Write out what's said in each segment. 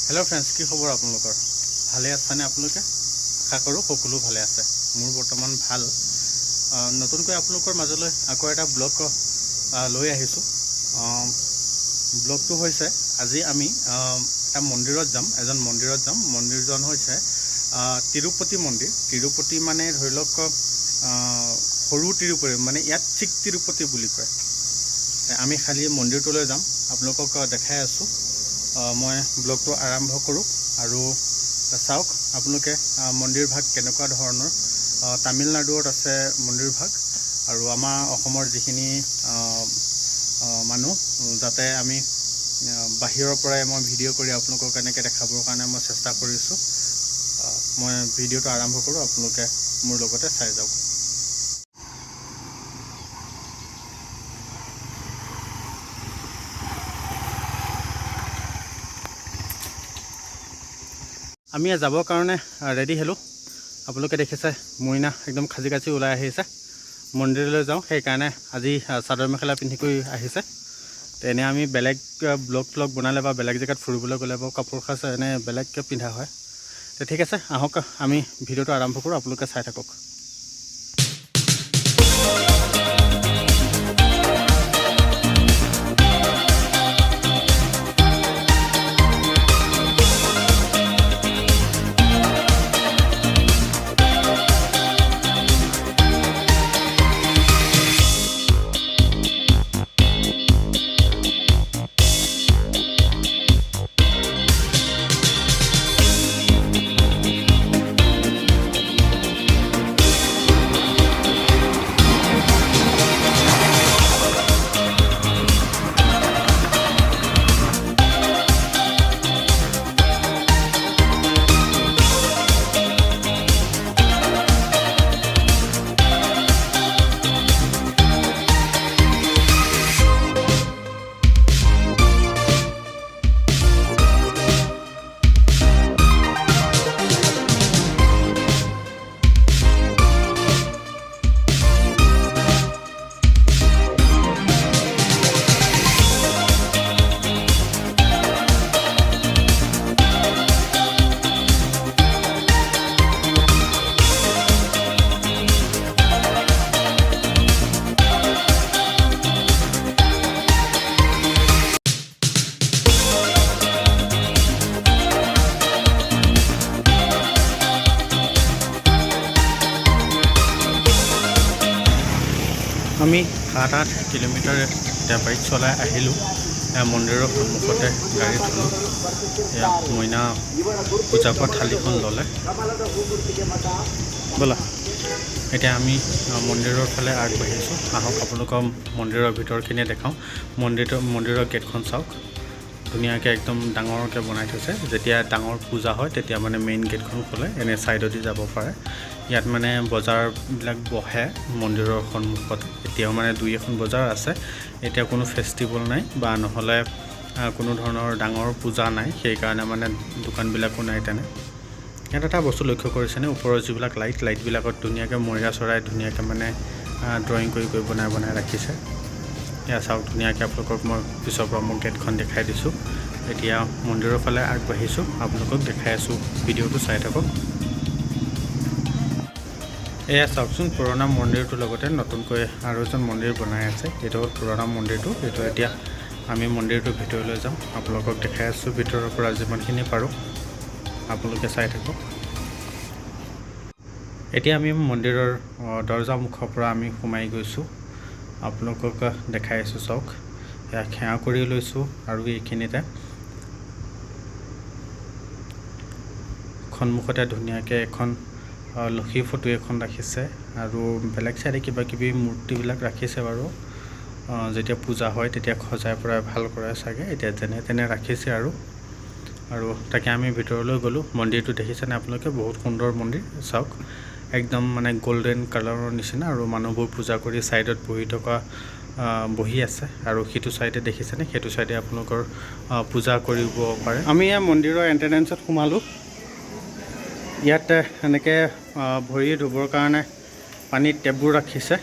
Hello' friends, কি খবৰ আপোনালোকৰ? ভালে আছেনে আপোনালোকে? আশা কৰোঁ সকলো ভালে আছে। মোৰ বৰ্তমান ভাল। নতুনকৈ আপোনালোকৰ মাজলৈ আকৌ এটা ব্লগ লৈ আহিছোঁ। ব্লগটো হৈছে আজি আমি এটা মন্দিৰত যাম, এজন মন্দিৰত যাম। মন্দিৰজন হৈছে তিৰুপতি মন্দিৰ। তিৰুপতি মানে ধৰি লওক সৰু তিৰুপতি, মানে ইয়াত চিক তিৰুপতি বুলি কয়। আমি খালি মন্দিৰটোলৈ যাম, আপোনালোকক দেখাই আছোঁ। মই ব্লগটো আৰম্ভ কৰোঁ আৰু চাওক আপোনালোকে মন্দিৰভাগ কেনেকুৱা ধৰণৰ। তামিলনাডুত আছে মন্দিৰভাগ আৰু আমাৰ অসমৰ যিখিনি মানুহ, যাতে আমি বাহিৰৰ পৰাই মই ভিডিঅ' কৰি আপোনালোকক এনেকৈ দেখাবৰ কাৰণে মই চেষ্টা কৰিছোঁ। মই ভিডিঅ'টো আৰম্ভ কৰোঁ, আপোনালোকে মোৰ লগতে চাই যাওক। আমি যাবৰ কাৰণে ৰেডি হ'লোঁ। আপোনালোকে দেখিছে মইনা একদম খাজি কাজি ওলাই আহিছে। মন্দিৰলৈ যাওঁ, সেইকাৰণে আজি চাদৰ মেখেলা পিন্ধি কৰি আহিছে। এনে আমি বেলেগ ব্লগ ট্লগ বনালে বা বেলেগ জেগাত ফুৰিবলৈ গ'লে বাৰু কাপোৰ সাজ এনে বেলেগকৈ পিন্ধা হয়। ঠিক আছে, আহক আমি ভিডিঅ'টো আৰম্ভ কৰোঁ, আপোনালোকে চাই থাকক। আমি 7-8 কিলোমিটাৰ এতিয়া বাইক চলাই আহিলোঁ। মন্দিৰৰ সন্মুখতে গাড়ী থ'লোঁ। এয়া মইনা পূজা কৰা থালিখন ল'লে। ব'লা এতিয়া আমি মন্দিৰৰ ফালে আগবাঢ়িছোঁ। আহক আপোনালোকক মন্দিৰৰ ভিতৰখিনি দেখাওঁ। মন্দিৰৰ গেটখন চাওক, ধুনীয়াকৈ একদম ডাঙৰকৈ বনাই থৈছে। যেতিয়া ডাঙৰ পূজা হয় তেতিয়া মানে মেইন গেটখন খোলে, এনে ছাইডেদি যাব পাৰে। ইয়াত মানে বজাৰবিলাক বহে মন্দিৰৰ সন্মুখত। এতিয়াও মানে দুই এখন বজাৰ আছে। এতিয়া কোনো ফেষ্টিভেল নাই বা নহ'লে কোনো ধৰণৰ ডাঙৰ পূজা নাই, সেইকাৰণে মানে দোকানবিলাকো নাই তেনে। ইয়াত এটা বস্তু লক্ষ্য কৰিছেনে, ওপৰৰ যিবিলাক লাইট, লাইটবিলাকত ধুনীয়াকৈ ময়ূৰা চৰাই ধুনীয়াকৈ মানে ড্ৰয়িং কৰি কৰি বনাই বনাই ৰাখিছে। এয়া চাওক ধুনীয়াকৈ আপোনালোকক মই পিছৰ পৰা মই গেটখন দেখাই দিছোঁ। এতিয়া মন্দিৰৰ ফালে আগবাঢ়িছোঁ, আপোনালোকক দেখাই আছোঁ, ভিডিঅ'টো চাই থাকক। এয়া চাওকচোন পুৰণা মন্দিৰটোৰ লগতে নতুনকৈ আৰু এজন মন্দিৰ বনাই আছে। এইটো হ'ল পুৰণা মন্দিৰটো। এইটো এতিয়া আমি মন্দিৰটোৰ ভিতৰলৈ যাম, আপোনালোকক দেখাই আছোঁ ভিতৰৰ পৰা যিমানখিনি পাৰোঁ, আপোনালোকে চাই থাকক। এতিয়া আমি মন্দিৰৰ দৰ্জা মুখৰ পৰা আমি সোমাই গৈছোঁ, আপোনালোকক দেখাই আছোঁ। চাওক এয়া সেৱা কৰি লৈছোঁ আৰু এইখিনিতে সন্মুখতে ধুনীয়াকৈ এখন লক্ষী ফটো এখন ৰাখিছে আৰু বেলেগ চাইডে কিবা কিবি মূৰ্তিবিলাক ৰাখিছে বাৰু। যেতিয়া পূজা হয় তেতিয়া সজাই পৰাই ভাল কৰে চাগে, এতিয়া যেনে তেনে ৰাখিছে আৰু। আৰু তাকে আমি ভিতৰলৈ গ'লোঁ। মন্দিৰটো দেখিছেনে আপোনালোকে, বহুত সুন্দৰ মন্দিৰ। চাওক একদম মানে গল্ডেন কালাৰৰ নিচিনা আৰু মানুহবোৰ পূজা কৰি ছাইডত বহি থকা বহি আছে। আৰু সিটো ছাইডে দেখিছেনে, সেইটো ছাইডে আপোনালোকৰ পূজা কৰিব পাৰে। আমি ইয়াৰ মন্দিৰৰ এণ্ট্ৰেঞ্চত সোমালোঁ। ইয়াত এনেকৈ ভৰি ধুবৰ কাৰণে পানীৰ টেপবোৰ ৰাখিছে।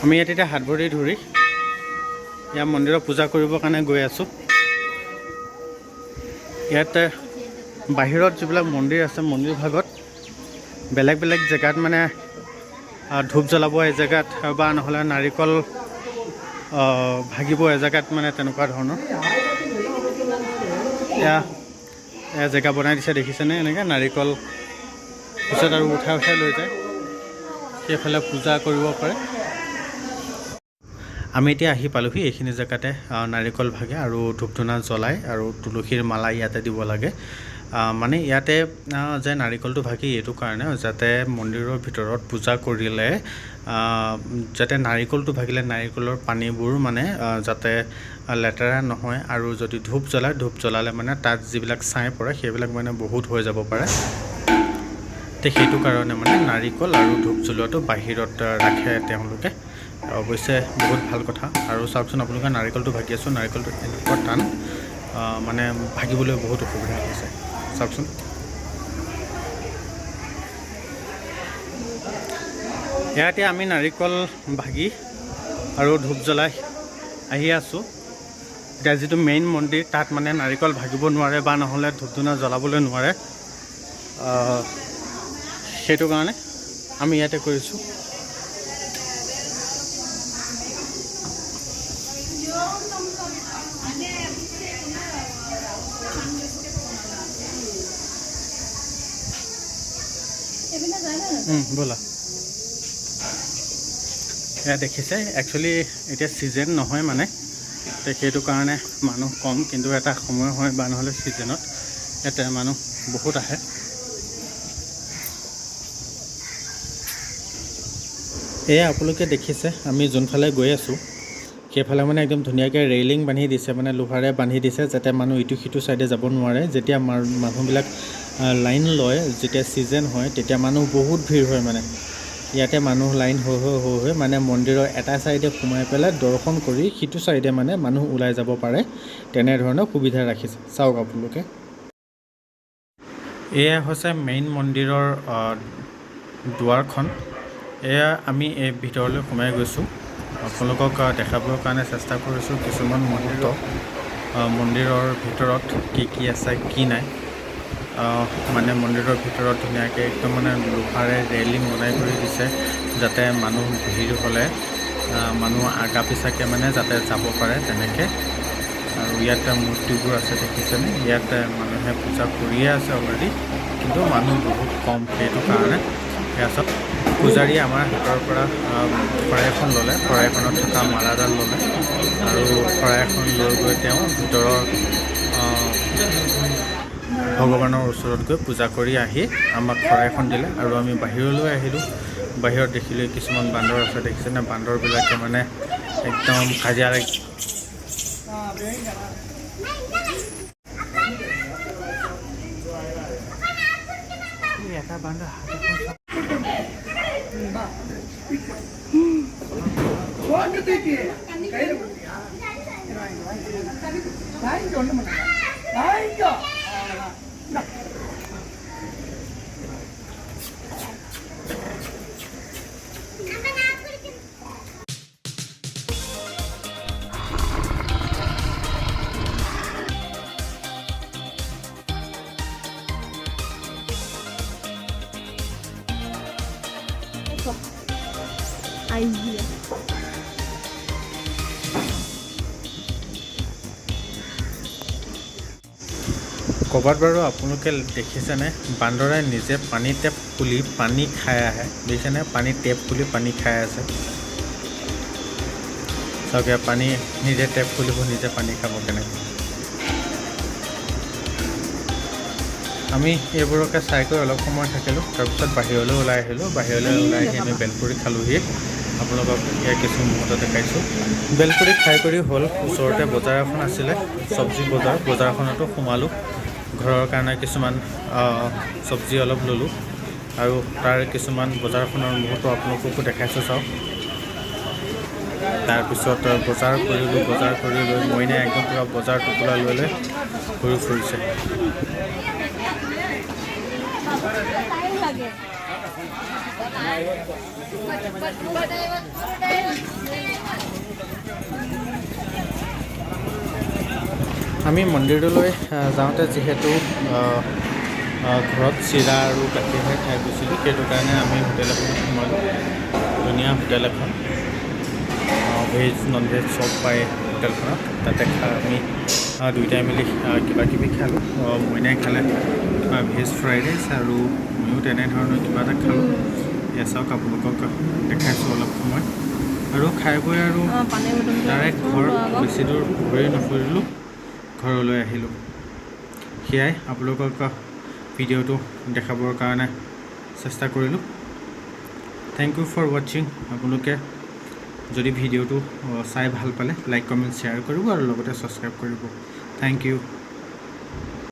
আমি ইয়াত এতিয়া হাত ভৰি ধৰি ইয়াৰ মন্দিৰত পূজা কৰিবৰ কাৰণে গৈ আছোঁ। ইয়াত বাহিৰত যিবিলাক মন্দিৰ আছে, মন্দিৰ ভাগত বেলেগ বেলেগ জেগাত মানে ধূপ জ্বলাব এজেগাত বা নহ'লে নাৰিকল ভাগিব এজেগাত, মানে তেনেকুৱা ধৰণৰ এয়া এয়া জেগা বনাই দিছে, দেখিছেনে? এনেকৈ নাৰিকল পিছত আৰু উঠাই উঠাই লৈ যায়, সেইফালে পূজা কৰিব পাৰে। আমি এতিয়া আহি পালোহি এইখিনি জেগাতে। নাৰিকল ভাগে আৰু ধূপ ধূনা জ্বলায় আৰু তুলসীৰ মালা ইয়াতে দিব লাগে। মানে ইয়াতে যে নাৰিকলটো ভাগি এইটো কাৰণে যাতে মন্দিৰৰ ভিতৰত পূজা কৰিলে যাতে নাৰিকলটো ভাগিলে নাৰিকলৰ পানীবোৰ মানে যাতে লেতেৰা নহয়, আৰু যদি ধূপ জ্বলায়, ধূপ জ্বলালে মানে তাত যিবিলাক ছাই পৰে সেইবিলাক মানে বহুত হৈ যাব পাৰে। তে সেইটো কাৰণে মানে নাৰিকল আৰু ধূপ জ্বলোৱাটো বাহিৰত ৰাখে তেওঁলোকে। অৱশ্যে বহুত ভাল কথা। আৰু চাওকচোন আপোনালোকে, নাৰিকলটো ভাগি আছোঁ, নাৰিকলটো এনেকুৱা টান, মানে ভাগিবলৈ বহুত অসুবিধা হৈছে। চাওকচোন, ইয়াতে আমি নাৰিকল ভাগি আৰু ধূপ জ্বলাই আহি আছোঁ। এতিয়া যিটো মেইন মন্দিৰ তাত মানে নাৰিকল ভাগিব নোৱাৰে বা নহ'লে ধূপ ধূনা জ্বলাবলৈ নোৱাৰে, সেইটো কাৰণে আমি ইয়াতে কৰিছোঁ। ব'লা। এয়া দেখিছে, একচুৱেলি এতিয়া ছিজন নহয় মানে, তে সেইটো কাৰণে মানুহ কম, কিন্তু এটা সময় হয় বা নহ'লে ছিজনত ইয়াতে মানুহ বহুত আহে। এয়া আপোনালোকে দেখিছে, আমি যোনফালে গৈ আছোঁ সেইফালে মানে একদম ধুনীয়াকৈ ৰেইলিং বান্ধি দিছে, মানে লোহাৰে বান্ধি দিছে, যাতে মানুহ ইটো সিটো ছাইডে যাব নোৱাৰে। যেতিয়া মানুহবিলাক লাইন লয়, যেতিয়া ছিজন হয় তেতিয়া মানুহ বহুত ভিৰ হয়। মানে ইয়াতে মানুহ লাইন হৈ হৈ হৈ হৈ মানে মন্দিৰৰ এটা ছাইডে সোমাই পেলাই দৰ্শন কৰি সিটো ছাইডে মানে মানুহ ওলাই যাব পাৰে, তেনেধৰণৰ সুবিধা ৰাখিছে। চাওক আপোনালোকে, এয়া হৈছে মেইন মন্দিৰৰ দুৱাৰখন। এয়া আমি এই ভিতৰলৈ সোমাই গৈছোঁ। আপোনালোকক দেখাবৰ কাৰণে চেষ্টা কৰিছোঁ কিছুমান মুহূৰ্ত, মন্দিৰৰ ভিতৰত কি কি আছে কি নাই। মানে মন্দিৰৰ ভিতৰত ধুনীয়াকৈ একদম মানে লোহাৰে ৰেলিং বনাই কৰি দিছে, যাতে মানুহ ভিৰ হ'লে মানুহ আগা পিছাকৈ মানে যাতে যাব পাৰে তেনেকৈ। আৰু ইয়াতে মূৰ্তিবোৰ আছে, দেখিছেনে? ইয়াতে মানুহে পূজা কৰিয়ে আছে অলৰেডি, কিন্তু মানুহ বহুত কম, সেইটো কাৰণে। এয়া চাওক, পূজাৰীয়ে আমাৰ হাতৰ পৰা শৰাই এখন ল'লে, শৰাইখনত থকা মালাডাল ল'লে আৰু শৰাই এখন লৈ গৈ তেওঁ ভিতৰৰ ভগৱানৰ ওচৰত গৈ পূজা কৰি আহি আমাক শৰাইখন দিলে আৰু আমি বাহিৰলৈ আহিলোঁ। বাহিৰত দেখিলোঁ কিছুমান বান্দৰ আছে, দেখিছেনে? বান্দৰবিলাকে মানে একদম কাজিয়া লাগি এটা বান্দৰ হাত এখন। আইডিয়া। ক'ৰবাত বাৰু আপোনালোকে দেখিছেনে বান্দৰে নিজে পানী টেপ খুলি পানী খাই আহে? দেখিছেনে? পানী টেপ খুলি পানী খাই আছে। চাওক, ইয়াত পানী নিজে টেপ খুলিব, নিজে পানী খাব কেনেকৈ। আমি এইবোৰকে চাই কৰি অলপ সময় থাকিলোঁ, তাৰপিছত বাহিৰলৈ ওলাই আহিলোঁ। বাহিৰলৈ ওলাই আহি আমি বেলপুৰি খালোঁহি। আপোনালোকক ইয়াৰ কিছু মুহূৰ্ত দেখাইছোঁ। বেলপুৰি খাই কৰি হ'ল, ওচৰতে বজাৰ এখন আছিলে, চব্জি বজাৰ, বজাৰখনতো সোমালোঁ। ঘৰৰ কাৰণে কিছুমান চব্জি অলপ ল'লোঁ আৰু তাৰ কিছুমান বজাৰখনৰ মুহূৰ্ত আপোনালোককো দেখাইছোঁ, চাওক। তাৰপিছত বজাৰ কৰিলোঁ, বজাৰ কৰি লৈ মইনাই একদম পূৰা বজাৰ টোপোলা লৈ লৈ ঘূৰি ফুৰিছে। টাইম লাগে। আমি মন্দিৰটোলৈ যাওঁতে যিহেতু ঘৰত চিৰা আৰু গাখীৰহে খাই গৈছিলোঁ, সেইটো কাৰণে আমি হোটেল এখনত সোমালোঁ। ধুনীয়া হোটেল এখন, ভেজ নন ভেজ চব পায় হোটেলখনত। তাতে আমি দুয়োটাই মিলি কিবা কিবি খালোঁ। মইনাই খালে কিবা ভেজ ফ্ৰাইড ৰাইচ আৰু ময়ো তেনেধৰণৰ কিবা এটা খালোঁ। এয়া চাওক, আপোনালোকক দেখাইছোঁ অলপ সময়। আৰু খাই বৈ আৰু পানী বটলটো ডাইৰেক্ট ঘৰ, বেছি দূৰ ঘূৰি নুফুৰিলোঁ, ঘৰলৈ আহিলোঁ। সেয়াই আপোনালোকক ভিডিঅ'টো দেখাবৰ কাৰণে চেষ্টা কৰিলোঁ। Thank you for watching. আপোনালোকে যদি ভিডিঅ'টো চাই ভাল পালে লাইক, কমেণ্ট, শ্বেয়াৰ কৰিব আৰু লগতে ছাবস্ক্ৰাইব কৰিব। Thank you.